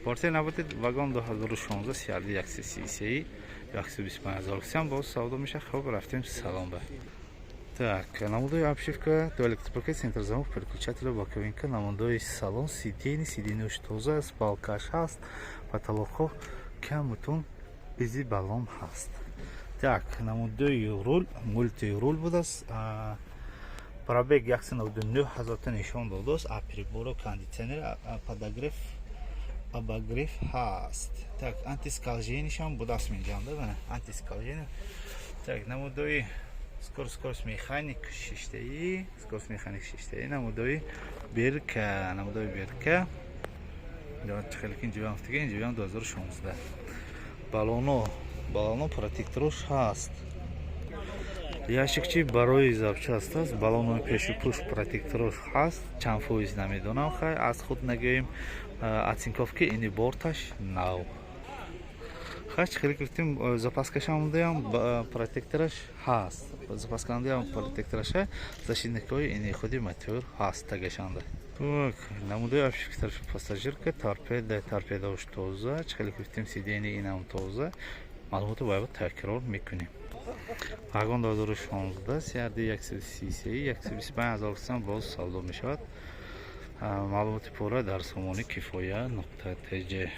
Партия набудед. Вагон 2016, CRD 133, 125 ҳазор сам боз савдо меша. Хоб, рафтем салон ба. Так, намудои обшивка, до электропакет, центр замок, переключатель, боковинка, намудои салон, сиденье, сиденье тоза аст, балкаш ҳаст, потолокҳо камутун изи балон ҳаст. Так, намудои рул, мультирул будааст. Пробег 199 ҳазорта нишон додааст. А приборо, кондитсионер, подогрев, обогрев ҳаст. Так, антискольжениешам будааст минҷанда, бана, антискольжение. Так, намудои скорость механик шиштаи, скорость механик шиштаи, намудои бирка, намудои бирка. Хеле ки инҷоям гуфтага, инҷоям 2016. Балоно, балоно, протекторош ҳаст. Ящикчи барои запчасть аст, балонои пешу пӯш, протекторош ҳаст, чанд фоиз намедонам, хай, аз худ нагӯем. Оцинковки ини борташ нав. Хач хеле гуфтем, запаскашам протектораш ҳаст, запаскаам протектораш, защитникҳои ини худи мотор ҳаст тагашанда. Так, намудои обшивки тарафи пассажирка, торпеда, торпедош тоза, чӣ хеле гуфтем, сиденье инам тоза. Маълумотро бояд такрор мекунем. Вагон 2016, CRD 133, 125 ҳазор сом боз савдо мешавад. Маълумоти пурра дар сомони кифоя нуқта тж.